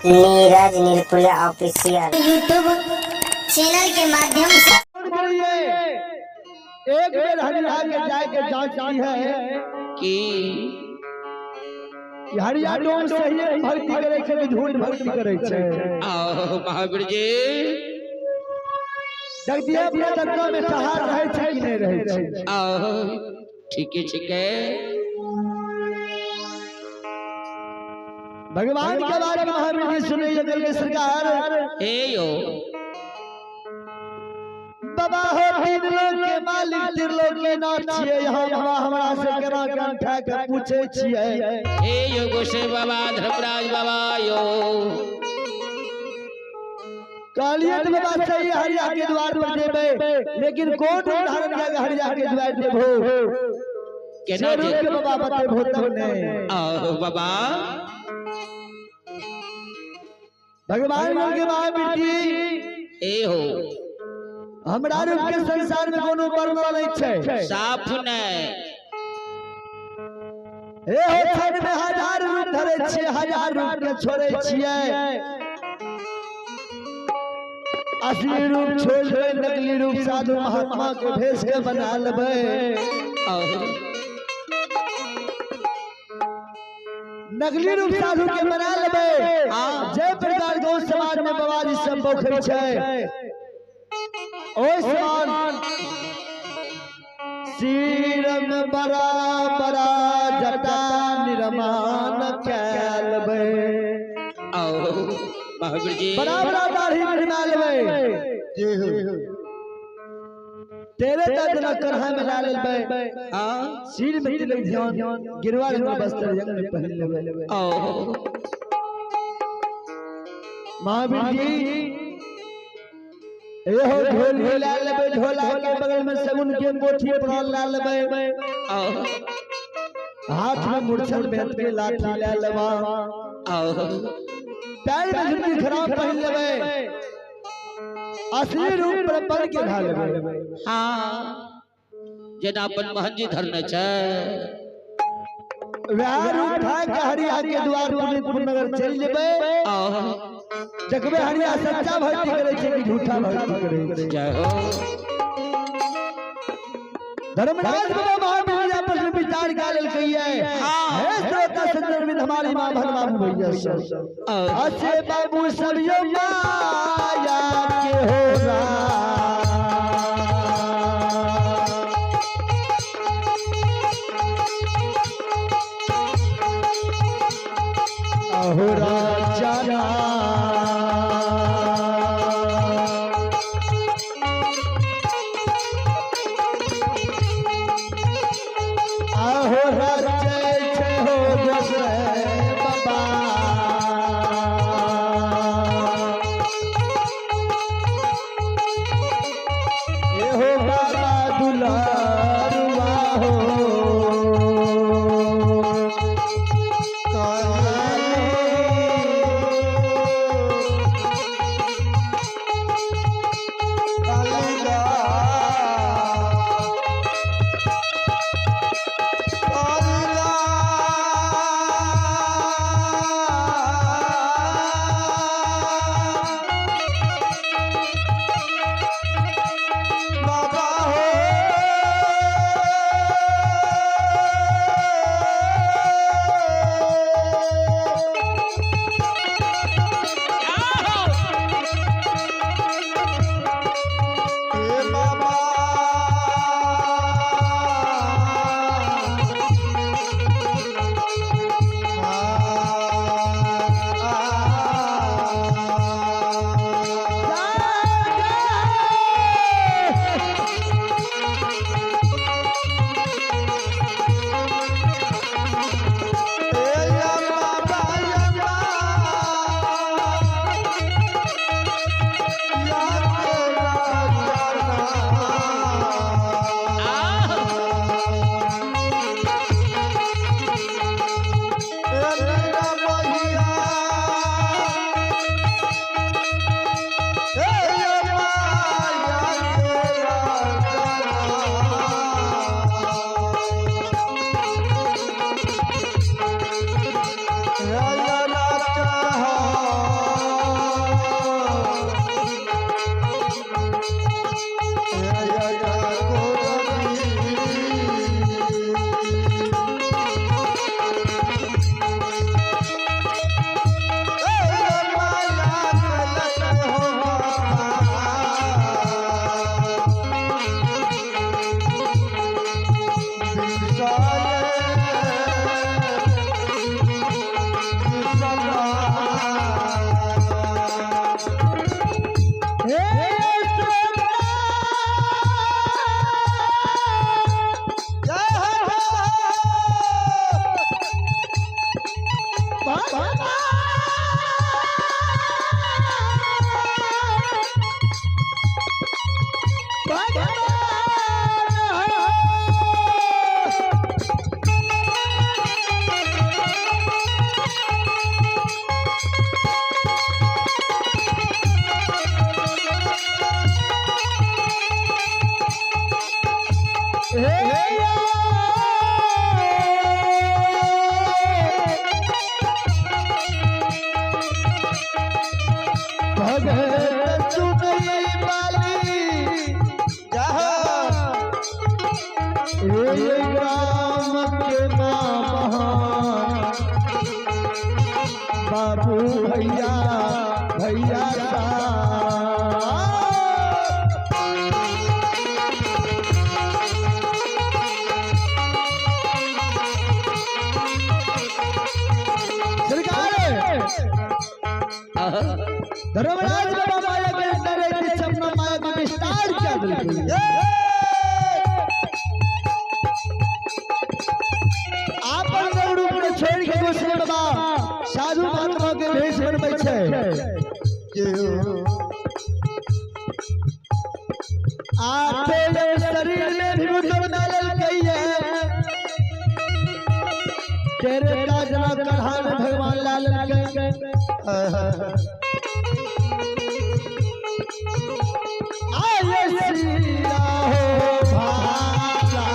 Neeraj Nirpuriya official YouTube channel के माध्यम से एक बेर हरिया के जाए के जांच की है की कि हरिया डोम सही भक्ति करे छै कि झूठ भक्ति करे छै। आओ महावीर जी जगदिया अपना में सहार रहे छै कि नहीं रहे छै। आओ ठीक है ठीक है। भगवान के बारे में महावीर जी सुने जगल के सरकार हे यो बाबा हो तीन लोक के मालिक त्रिलोक के नाथ छियै, यहाँ बाबा हमरा से केना कंठा के पूछे छियै। हे यो गोसाई बाबा धर्मराज बाबा यो कहलिए तो बाबा सही हरिया के द्वार पर देबै, लेकिन कोन रूप धारण के हरिया के द्वार देबो केना से रूप के बाबा बतेबो तब ने। आओ बाबा भगवान के महावीर जी ए हो हमरा रूप के संसार में कोनो वर्णन नहीं छै, साफ नहीं। हे हो क्षण में हजार रूप धरे छियै, हजार रूप के छोड़े छियै। असली रूप छोड़ देबै, नकली रूप साधु महात्मा के भेष के बना लेबै। नकली रूप साधु के बना लेबै। जय प्रकार गौ समाज में बवाली सब पोखरि छै, ओहि समान सीरम बड़ा बड़ा जटा निर्माण कैलबै। आओ महावीर जी बड़ा बड़ा दाढ़ी निर्माण लेबै, तेरे दर्द न करहा में ला लेबै। हां सिर में तिलक ध्यान गिरवा रंग वस्त्र रंग में पहन लेबै। आओ महावीर जी ए हो झोली ला लेबै, झोला के बगल में सगुन के पोथी पड़ल ला लेबै। आओ हाथ में मुरछल बेंत के लाठी ला लेबा। आओ पैर में जुत्ती खराब पहन लेबै, असली रूप पर पड़ के खा लेबै। हां जेना अपन मोहन जी धरने छै वएह रूप था के हरिया के द्वार पुनीतपुर नगर चलि जेबै। आओ देखबै हरिया सच्चा भक्ति करे छै कि झूठा भक्ति करे छै। जय हो धर्मराज बाबा महावीर जी आपस में विचार का लेलकै। हे श्रोता सज्जन हमारी मां भगवान भैया सब अच्छे बाबू सब यो माया के हो अहो राजा आहो राजा हो गोसाई बाबा। भैया भैया सरकार धर्मराज बाबा माया के अंदर एक सपना माया का विस्तार क्या दिल। आपन रूप में छोड़ के दूसरे बाबा साधु महात्मा के भेष बनबै छै। आते शरीर में भी बना लेलकै तेरे ताजना कढ़ा में भगवान ला लेलकै। आये सिया हो भाला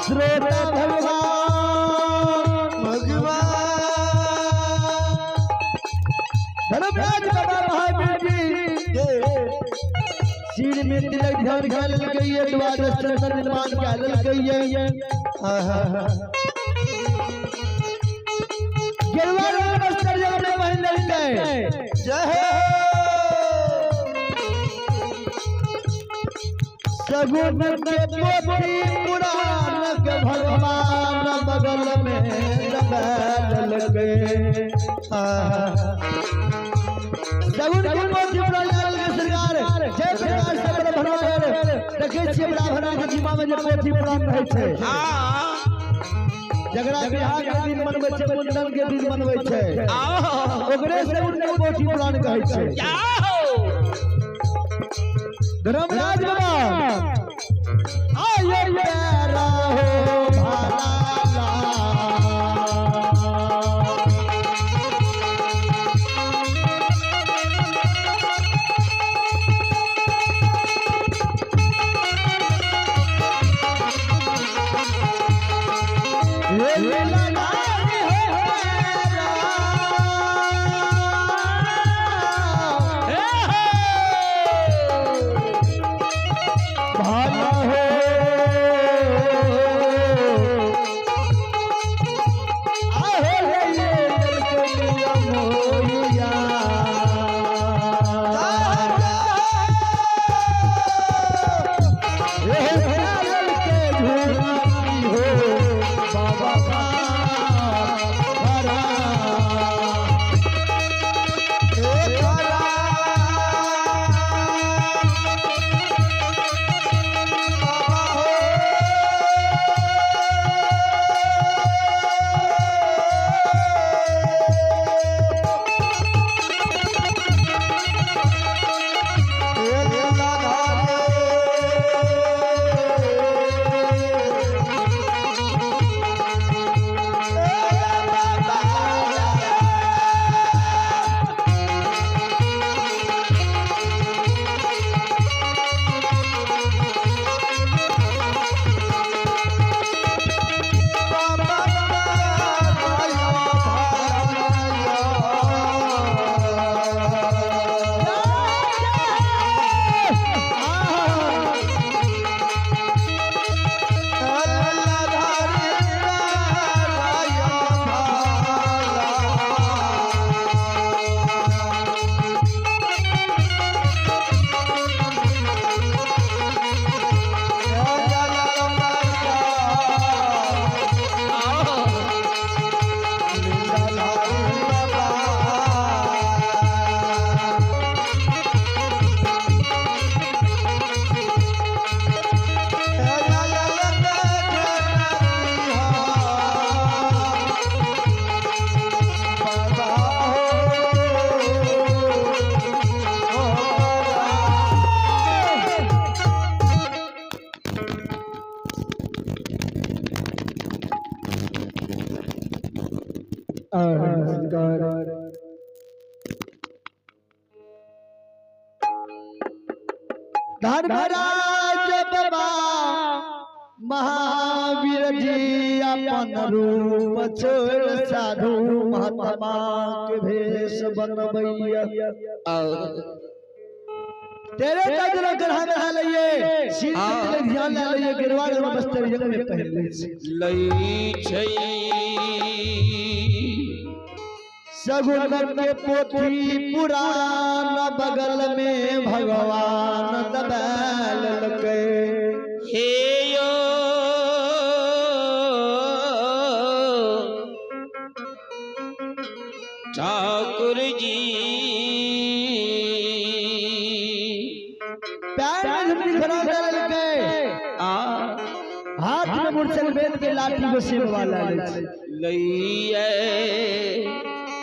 श्रोता भगवान भगवान धर्मराज बाबा महावीर जी सिर में तिलक ध्यान खा ललकै है, द्वादश चंदन निर्माण का ललकै है। गेरुआ रंग वस्त्र जब में पहन ललकै। जय हो सगुन के पोथी पुराण के भगवान बगल में ललकै। सगुन के पोथी पुराण के सरकार जय प्रकाश से ब्राह्मण देखे छियै ब्राह्मण के जीवा में जे पोथी पुराण रहै छै। जकरा बियाह के दिन मनबै छै, मुंडन के दिन मनबै छै, ओकरे सगुन के पोथी पुराण कहै छै। धर्मराज बाबा आयो प्यारा हो भाला भाला हो। धर्मराज बाबा महावीर जी अपन रूप छोड़ साधु महात्मा के भेष बनबैया। तेरे तजरा कर हम लइए सिर के ध्यान ले लइए गिरवा में बस्तर जंग में पहन ले लई छै। सगुन के पोथी पुराण बगल में भगवान दबैल लके। हे यो ठाकुर जी पैर में झुमरी खड़ा कर लके, हाथ में मुरचल बेल के लाठी को सिर वाला लइए।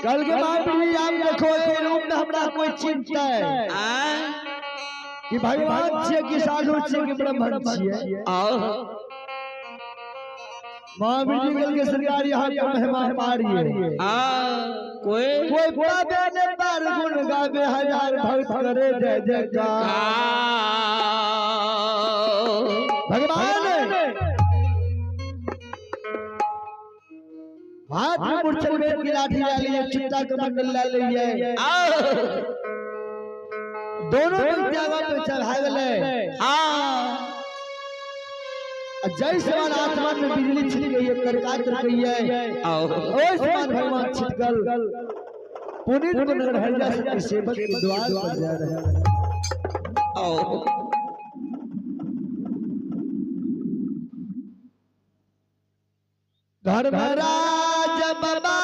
कल के महावीर आप देखो ए रूप में हमरा कोई चिंता है कि भगवान छिए कि साधु छिए कि ब्राह्मण छिए। महावीर जी कल के सरकार यहाँ के मेहमान पारिए कोई कोई पावे ने पार गुण गावे हजार भक्त करे जय जयकार। भगवान हाथ में मुरचल बेल की लाठी ले लिए, चित्ता कमंडल ले लिए, दोनों जगह पे चढ़ा गए। जय समान आसमान में बिजली छिट गई है, करका गई है, ओए समान भगवान छिटकल पुनीत नगर हरिया के सेवक के द्वार पर जा रहे हैं। धर्मराज बाबा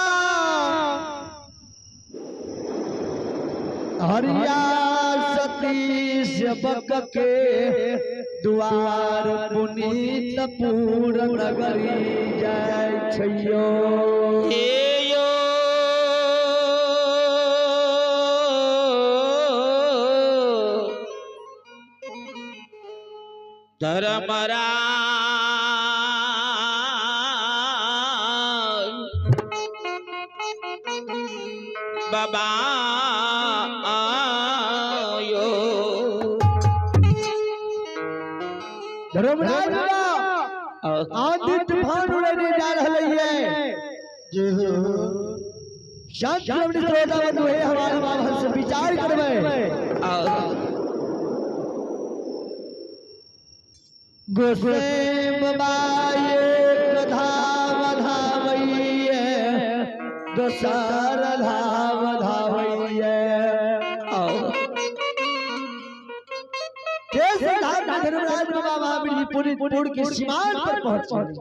हरिया सती सेवक के द्वार पुनीत पूर नगरी जाय छैयो। हे यो धर्मराज बाबा आयो। धर्मराज बाबा आंधी तूफान उड़ने जा रहे है। शांत श्रोता बंधु हे हमारे बाबा से विचार करवे। गोसाई बाबा एक धाम धावैये दोसर धाम धावैये। धर्मराज बाबा महावीर जी पुनीतपुर के सीमांत पर पहुंचे।